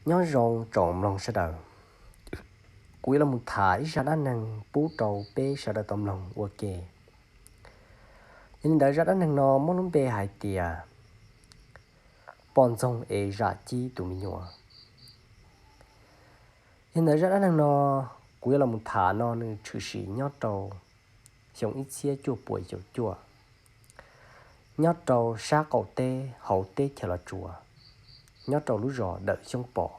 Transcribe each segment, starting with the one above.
Nyob zoo tsoom mloog sawv daws, kuv yuav los tham ib zaj dab neeg pub rau peb sawv daws tau mloog ua ke. Yog li ntawd zaj dab neeg no muaj lub npe hais tias poj ntxoog es zam cib tus me nyuam. Yog li ntawd zaj dab neeg no kuv yuav los tham no nws tshwm sim nyob rau xyoo ib txhiab cuaj puas caum cuaj, nyob rau sab qaum teb hauv teb chaws Los Tsuas, nyob rau lub zos Dawm Xyoob Pos.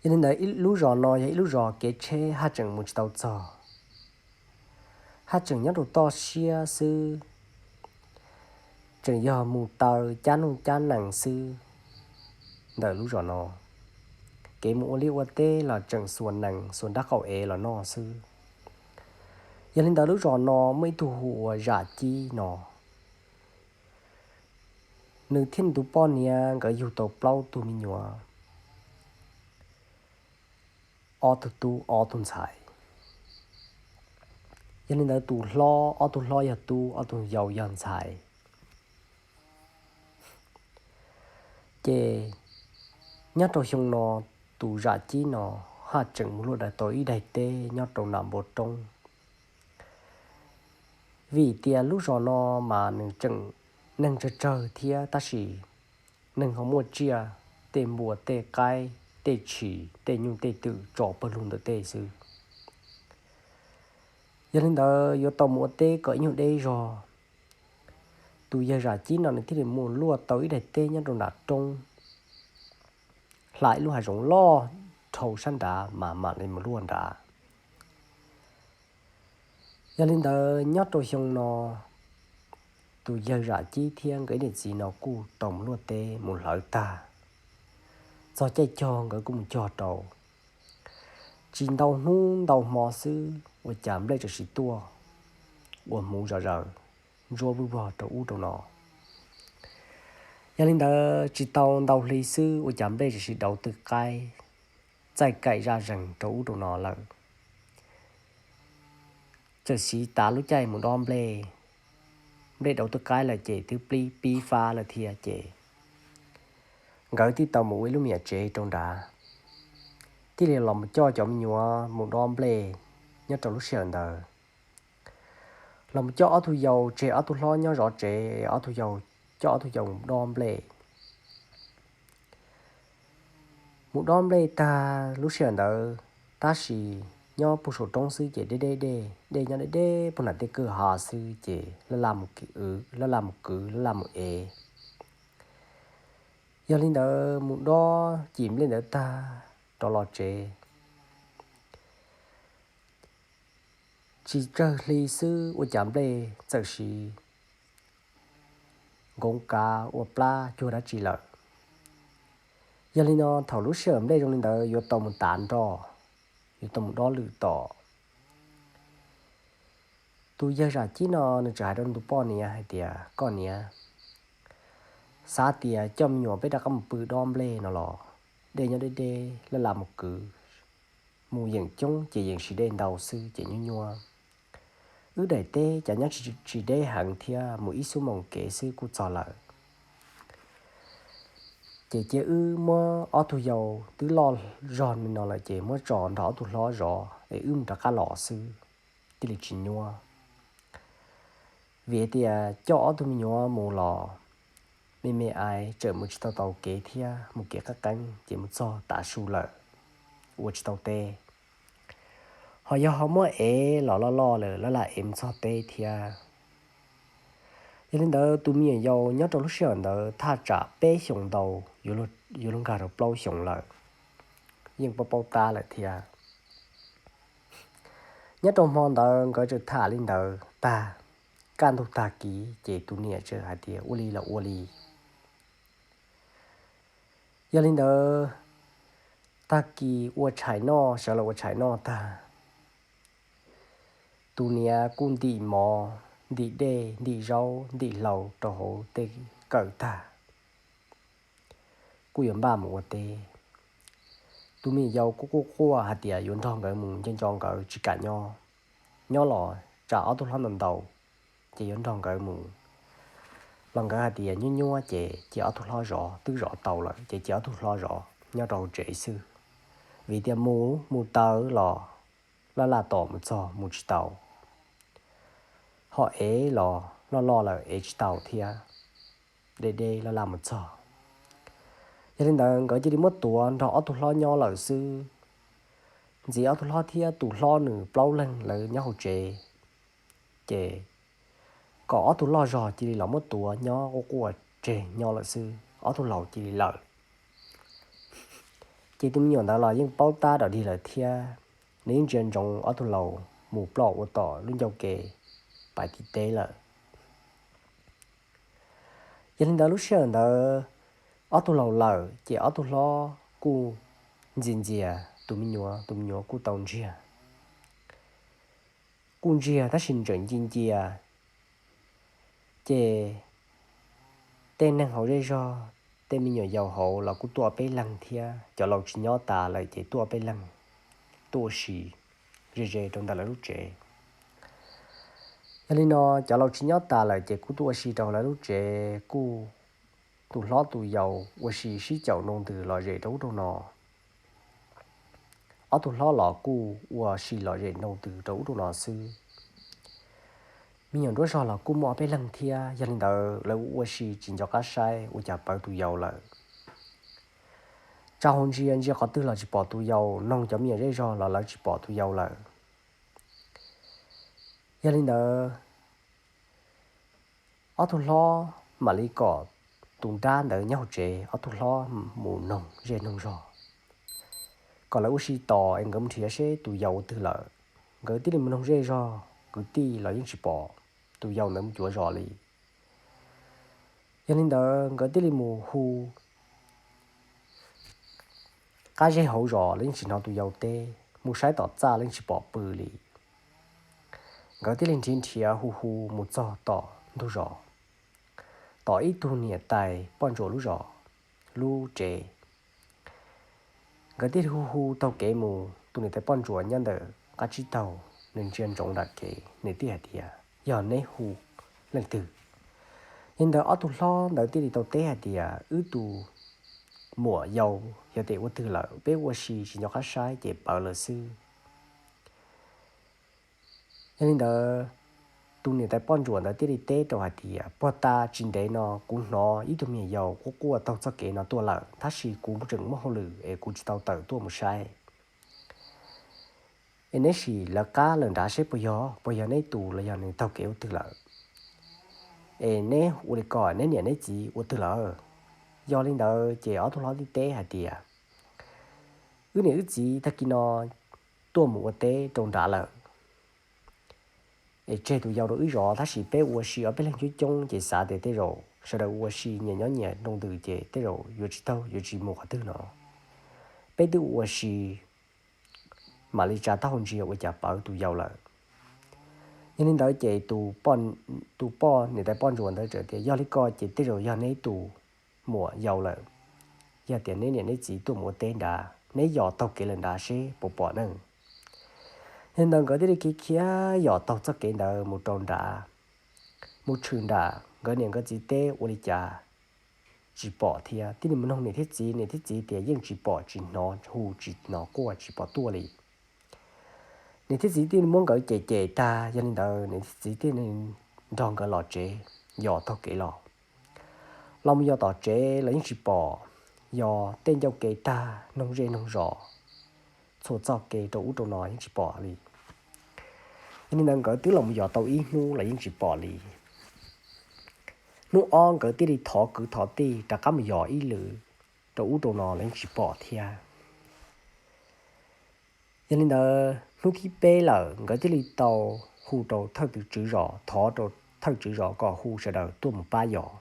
Yog li ntawd lub zos no yog ib lub zos kev tsheb haj tseem mus tsis tau txog, haj tseem nyob rau toj siab xwb, tseem yog mus taw cab nuj cab nees xwb ntawm lub zos no. Kev mus ua liaj ua teb los tseem xuas nees xuas nrab qaum ev los noj xwb. Yog li ntawd lub zos no muaj ib tug hu ua Zam Cib no, nws thiab nws tus poj niam nkawd yug tau plaub tug me nyuam, ob tug tub ob tug ntxhais. Yog li ntawd tus hlob, ob tug hlob yog tub, ob tug yau yog ntxhais. Ces nyob rau xyoo no tus Zam Cib no haj tseem mus luaj daim tau ib daim teb nyob rau nram npoo roob. Vim tias lub zos no mas nws tseem neeg tsawg tsawg thiab tab sis neeg ho muaj tsiaj, tej npua tej qaib tej tshis tej nyuj tej twm tso pawg lug ntawm tej xwb. Yog li ntawd yuav tau mus ua teb kom ib nyuag deb zog, tus yawg Zam Cib no nws thiaj li mus luaj tau ib daim teb nyob rau nram roob, hla ib lub hav zoov loj dhau sab nrad mas mam li mus luaj nrad. Yog li ntawd nyob rau xyoo no tus yawg Zam Cib thiab nkawd ib niam txiv no kuj tau mus luaj teb mus hlawv tag, txog caij cog nkawd kuj mus cog rau. Tsis ntau hnub ntau hmo xwb ua cas nplej txawm sim tuaj ua hmuv zom zaws ntsuab vwj vog rau ub rau no. Yog li ntawd tsis tau ntau hli xwb ua cas nplej txawm sim dauv tw qaib txaij kaim zaj zees rau ub rau no lawm. Txawm sim tav lub caij mus dob nplej, nplej dauv tw qaib lawm ces twb plib pib fab lawm thiab ces nkawd thiaj tau mus ua ib lub me nyuam tsev rau nrad, thiaj li los mus coj cov me nyuam mus dob nplej. Nyob rau lub sij hawm ntawd los mus coj ob tug yau tseg, ob tug hlob nyob zov tsev, ob tug yau, coj ob tug yau mus dob nplej. Mus dob nplej tag lub sij hawm ntawd, tab sis nyob puag saum roob xwb ces deb deb dej, dej nyob deb deb puag nram tej kwj ha xwb ces laj laj mus kwv, laj laj mus kwv, laj laj mus ev. Yog li ntawd mus dob cim nplej ntawd tag rov los tsev, tsis tsawg hli xwb ua cas nplej txawm sim nkoov kav ua plab cuag dab tsi lawm. Yog li no thaum lub sij hawm nplej zoo li ntawd yuav tau mus tav nroj, yuav tau mus dob lwm tom. Tus yawg Zam Cib no nws txawm hais rau nws tus poj niam hais tias, koj niam, xav tias coj me nyuam peb rov qab mus pw dob nplej no los dej nyob deb deb, laj laj mus kwv, mus yeem coob ces yeem sim dej ntau xwb ces nyuaj nyuaj. Wb daim teb cas nyob tsis deb heev thiab, mus ib xuab moos kev xwb kuj txog lawm. Ces cia wb muab ob tug yau twb loj zog li no lawm ces muab tso nrog ob tug hlob zov es wb mus rov qab los xwb, thiaj li tsis nyuaj. Vim tias coj ob tug me nyuam mus los me me ais tseem mus tsis tau taus kev thiab, mus kev qeeb qeeb ces mus txog tav su lawm, ua tsis tau teb. Ho yog ho muab ev los loj loj lawm laj laj ev mus txog teb thiab. Yog li ntawd tus me nyuam yaus nyob rau lub sij hawm ntawd thaj tsam peb xyoos ntau, yuav luag nkag rau plaub xyoos lawm, yeej paub paub tab lawm thiab. Nyob rau hmo ntawd nkawd txawm tham li ntawd tag, kaj ntug tag kis ces tus niam txawm hais tias ua li los ua li. Yog li ntawd tag kis ua tshais noj, sawv los ua tshais noj tag, tus niam kuj ntim mov, ntim dej, ntim zaub, ntim hlau rau hauv tej kawm tag, kuj yuav npaj mus ua teb. Tus me nyuam yaus kuj quaj quaj hais tias yuav nrog nkawd mus, nco nco nkawd tsis kam nyob, nyob los tsam ob tug hlob ntau ntau, ces yuav nrog nkawd mus. los nkawd hais tias nyuaj nyuaj ces cia ob tug hlob zov, twb zov tau lawm ces cia ob tug hlob zov nyob rau hauv tsev xwb, vim tias mus mus taw los laj laj tos mus txog mus tsis tau, ho ev los loj loj lawm ev tsis tau thiab, deb deb laj laj mus txog. Yog li ntawd nkawd cia li muab tuav nrog ob tug hlob nyob lawm xwb. Ntxiv ob tug hlob thiab tus hlob nws plaub leeg lawv nyob hauv tsev, ces kom ob tug loj zog cia li los muab tuav nyob quaj quaj tseg nyob lawm xwb, ob tug laus cia li lawm. Ces tus me nyuam ntawd los yeej paub tab dog dig lawm thiab, nws yeej ntsia ntsoov ob tug laus mus ploj ua tom lub ncauj ke pais tim teb lawm. Yog li ntawd lub sij hawm ntawd ob tug laus lawm ces ob tug hlob kuj ntxias ntxias tus me nyuam, tus me nyuam kuj tau ntsiag. Kuj ntsiag tab sis nws tseem nci ncia, ces tej neeg hauv zej zog, tej me nyuam yaus hauv los kuj tuaj peb leeg thiab, cov laus tsis nyob tas lawm ces tuaj peb leeg tuaj ua si ze ze rau ntawm lawv lub tsev. Yog li no cov laus tsis nyob tas lawm ces kuj tuaj ua si rau lawv lub tsev, kuj tus hlob tus yau ua si sib caum nroo ntws lom zem rau ub rau no. Ob tug hlob los kuj ua si lom zem nroo ntws rau ub rau no xwb. Me nyuam nruab zog los kuj muaj ob peb leeg thiab, yog li ntawd lawv ua si tsis nco qab saib ua cas pawv tus yau lawm. Tsa hau ntsia ntsia qhov twg los tsis pom tus yau, noog cov me nyuam zej zog los lawv tsis pom tus yau lawm. Yog li ntawd ob tug hlob mam li kom tus nrab ntawd nyob hauv tsev, ob tug hlob mus noog zej noog zog kom lawv ua si tos es nkawd mus nrhiav seb tus yau ua twg lawm. Nkawd thiaj li mus noog zej zog, kwv tij los yeej tsis pom tus yau ntawd mus cuav zos li. Yog li ntawd nkawd thiaj li mus hu qab zej hauv zos los yeej tsis hnov tus yau teb, mus saib tom txaj los yeej tsis pom pw li. Nkawd thiaj li nrhiav nrhiav hu hu mus txog tom ntug zos, tom ib tug niam tais poj ntsuam lub zos, lub tsev. Nkawd thiaj li hu hu taug kev mus, tus niam tais poj ntsuam nyob ntawm qab tsib taug, nws ntsia ntsoov nram kev, nws thiaj hais tias, yog neb hu leej twg? Yog li ntawd ob tug hlob ntawd thiaj li tau teb hais tias, wb tus muam yau yog tias ua twg lawm, peb ua si tsis nco qab saib ces pawv lawm xwb. Yog li ntawd tus niam tais poj ntsuam ntawd thiaj li teb rau hais tias, puag ta tsis ntev no kuv hnov ib tug me nyuam yaus quaj quaj taug txoj kev no tuaj lawm, tab sis kuv tseem muaj hauj lwm es kuv tsis tau tawm tuaj mus saib. Es neb sim lawv qab lawm nrad seb puas yog, puas yog neb tus los yog nws taug kev ua twg lawm. Es neb ua li ko neb niam neb txiv ua twg lawm? Yog li ntawd ces ob tug hlob thiaj teb hais tias, wb niam wb txiv tag kis no tuaj mus ua teb rau nrad lawm. Es tseg tus yau rau wb zov, tab sis peb ua si ob peb leeg coob coob ces xav tias tej zaum sawv daws ua si nyias nyob nyias nroo ntws ces tej zaum yuav tsis taug yuav tsis mus qhov twg no. Peb twb ua si mam li tsa taub hau ntsia ua cas pawv tus yau lawm. Yog li ntawd ces tus poj niam tais poj ntsuam ntawd txawm tias, yog li ko ces tej zaum yog neb tus muam yau lawm. Yog tias neb niam neb txiv tuaj mus ua teb nrad, neb yos taug kev lawm nrad seb puas pom neeg. Yog li ntawd nkawd thiaj li khiav khiav yos taug txoj kev ntawd mus rau nrad, mus tshwm nram nkawd niam nkawd txiv teb ua li cas tsis pom thiab, thiaj li mus noog niam thiab txiv, niam thiab txiv tias yeej tsis pom tsis hnov hu tsis hnov quaj tsis pom tuaj li. Niam thiab txiv thiaj li muab nkawd cem cem tag, yog li ntawd niam thiab txiv thiaj li nrog nkawd los tsev, yos taug kev los. Los mus yos tom tsev los yeej tsis pom, yos tej ncauj kev tag noog zej noog zos, txhua txoj kev rau ub rau no yeej tsis pom li. Yog li ntawd nkawd twb los mus yos tau ib hnub los yeej tsis pom li. Hnub ob nkawd thiaj li thov kwv thov tij rov qab mus yos ib lwm rau ub rau no los yeej tsis pom thiab. Yog li ntawd hnub thib peb lawm nkawd thiaj li tau hu rau thawj tswv zos, thov rau thawj tswv zos kom hu sawv daws tuaj mus pab yos.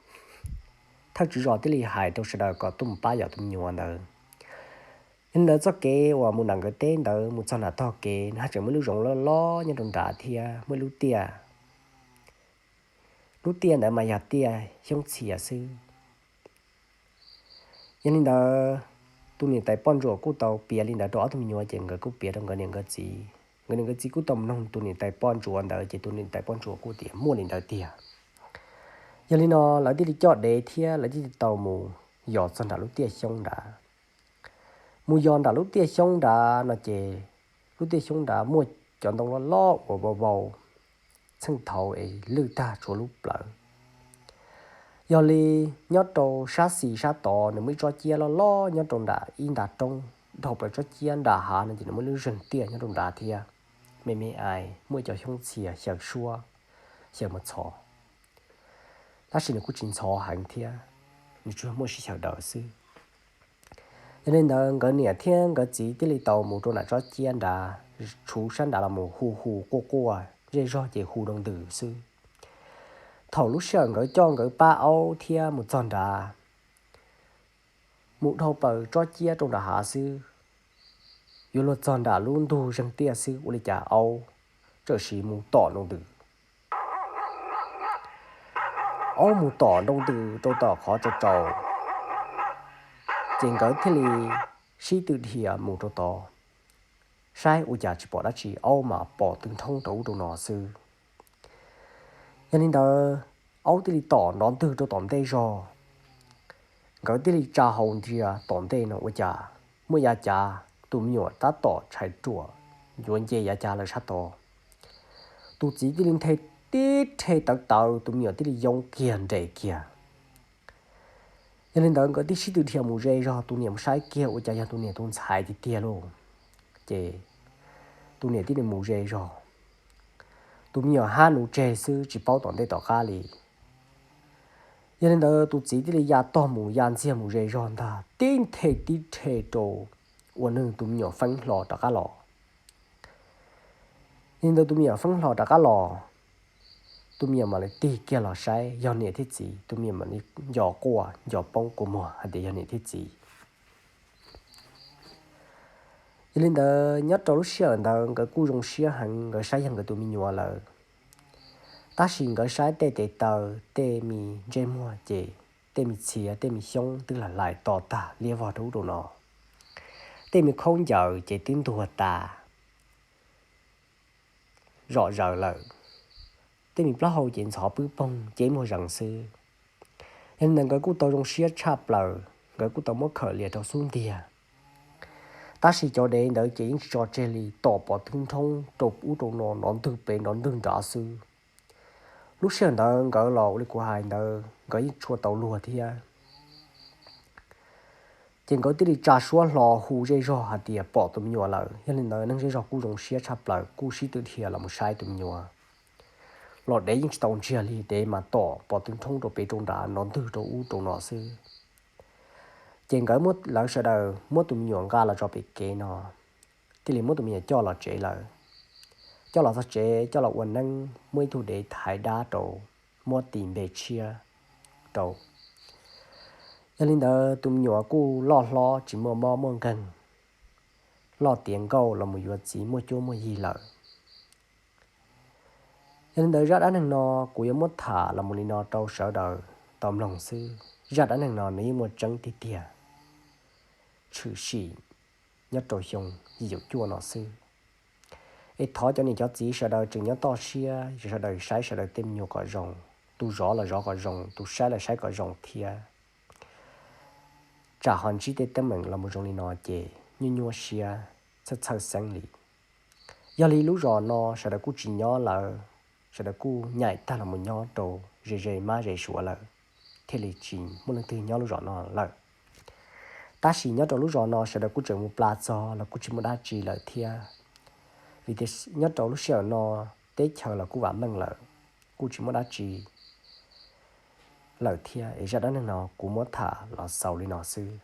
Thawj tswv zos thiaj li hais rau sawv daws kom tuaj mus pab yos tus me nyuam ntawd. Yog li ntawd txoj kev uas mus nram nkawd teb ntawd mus txog nram tog kev nws haj tseem muaj ib lub zoov loj loj nyob rau nrad thiab muaj ib lub tiaj. Lub tiaj ntawd mas yog tiaj xyoob txhias xwb. Yog li ntawd tus niam tais poj ntsuam kuj tau piav li ntawd rau ob tug me nyuam ces nkawd kuj piav rau nkawd niam nkawd txiv. Nkawd niam nkawd txiv kuj tau mus noog tus niam tais poj ntsuam ntawd ces tus niam tais poj ntsuam kuj tias muaj li ntawd tiag. Yog li no lawv thiaj li coj dev thiab lawv thiaj li tau mus yos txog nram lub tiaj xyoob nrad. Mus yos nram lub tiaj xyoob nrad no ces lub tiaj xyoob nrad muaj cov ntoo loj loj uas vau vau txheej thaud es lwj tag tshuav lub plawv. Yog li nyob rau sab xis sab tod nws muaj ib tsob ciab loj loj nyob rau nram ib nta roob, dhau plaws tsob ciab nram hav no ces nws muaj lub zeeg tiaj nyob rau nrad thiab. Me me ais muaj cov xyoob txhia xyaw suab, xyaw mus txhos, tab sis nws kuj tsis ntxhov heev thiab, nws tsuas muaj sib xyaw daws xwb. Yog li ntawd nkawd niam thiab nkawd txiv thiaj li tau mus rau nram tsob ciab nrad, tshuv sab nrad los mus hu hu quaj quaj, zej zog ces hu rau ntws xwb. Thaum lub sij hawm nkawd coj nkawd pab aub thiab mus txog nrad, mus dhau plaws tsob ciab rau nram hav xwb, yuav luag txog nram lub ntug zeeg tiaj xwb ua li cas aub txawm sim mus tom nroo ntws. Aub mus tom nroo ntws rau tom qhov tsaus tsaus, ces nkawd thiaj li sib tw dhia mus rau tod saib ua cas tsis pom dab tsi, aub mas pom tw nrhoob rau ub rau no xwb. Yog li ntawd, aub thiaj li tom nrov ntwg rau tom ntej zog. Nkawd thiaj li tsa hau ntsia tom ntej no ua cas muaj yav cav tus me nyuam tab tom tshais ruam yuav nce yav cav lawm sab tod. Tus txiv thiaj li nthe tib rhe tawv tawv, tus me nyuam thiaj li yoo kiag nres kiag. Yog li ntawd nkawd thiaj sib tw dhia mus ze zog, tus niam mus saib kiag ua cas yog tus niam tus ntxhais tiag tiag lauj. Ces tus niam thiaj li mus ze zog, tus me nyuam hab nuv tseg xwb tsis paub tom ntej tom qab li. Yog li ntawd tus txiv thiaj li ya tog mus ya ntxiag mus ze zog ntag, tib nthe tib rhe rau uas nws tus me nyuam feeb hlo rov qab los. Yog li ntawd tus me nyuam feeb hlo rov qab los, tus me nyuam mam li tig kiag los saib yog niam thiab txiv, tus me nyuam mam li nco quaj nco poob kua muag hais tias yog niam thiab txiv. Yog li ntawd nyob rau lub sij hawm ntawd nkawd kuj zoo siab heev, nkawd saib yog nkawd tus me nyuam lawm. Tab sis nkawd saib tej tes taw, tej me ntsej muag ces tej me txhiav tej me xyoob twb lam lais to tag liab vog rau ub rau no. Tej me khaub ncaws ces twb ntuag tas zom zaws lawm. Tej me plaub hau ces ntxhov pwb poog ces muag zees xwb. Yog li ntawd nkawd kuj tau zoo siab tshaj plaws, nkawd kuj tau muab khawm lias rau xub ntiag. Tab sis cov dev ntawd ces yeej tsis tso tseg li, tom pov twb nrhoob rau ub rau no, nrov ntwg pem nrov ntwg nrad xwb. Lub sij hawm ntawd nkawd los ua li kuv hais ntawd nkawd yeej tshua tau luag thiab. Ces nkawd thiaj li tsa suab hlo hu zej zog hais tias pom tus me nyuam lawm. Yog li ntawd neeg zej zog kuj zoo siab tshaj plaws kuj sib tw dhia los mus saib tus me nyuam. Los dev yeej tsis tau ntsiag li, dev mas tom pov twb nrhoob rau pem rau nrad nrov ntwg rau ub rau no xwb. Ces nkawd muab lawv sawv daws muab tus me nyuam nqa los tso pem kev no, thiaj li muab tus me nyuam coj los tsev lawm. Coj los txog tsev coj los ua neeb, muab ib tug dev thaiv dab rau, muab tis npe tshiab rau. Yog li ntawd tus me nyuam kuj loj hlob tsis muaj mob muaj nkeeg, loj tiav nkauj los mus yuav txiv muaj cuab muaj yig lawm. Yog li ntawd zaj dab neeg no kuv yuav muab tham los mus li no rau sawv daws tau mloog xwb. Zaj dab neeg no nws yeej muaj tseeb tiag tiag, tshwm sim nyob rau xyoo yim caum cuaj no xwb. Es thov cov niam cov txiv sawv daws tseem nyob toj siab, sawv daws saib sawv daws tej me nyuam kom zoo, tus zov los zov kom zoo, tus saib los saib kom zoo thiab. Tsam ho ntsib tej teeb meem los mus zoo li no ces nyuaj nyuaj siab, txhawj txhawj xeeb li. Yog li lub zos no sawv daws kuj tsis nyob lawm, sawv daws kuj nyaim tag los mus nyob rau ze ze mab ze suav lawm, thiaj li tsis muaj leej twg nyob lub zos no lawm. Tab sis nyob rau lub zos no sawv daws kuj tseem mus plas txog los kuj tsis muaj dab tsi lawm thiab, vim tias nyob rau lub sij hawm no teb chaws los kuj vam meej lawm, kuj tsis muaj dab tsi lawm thiab. Es zaj dab neeg no kuv muab tham los xaus li no xwb.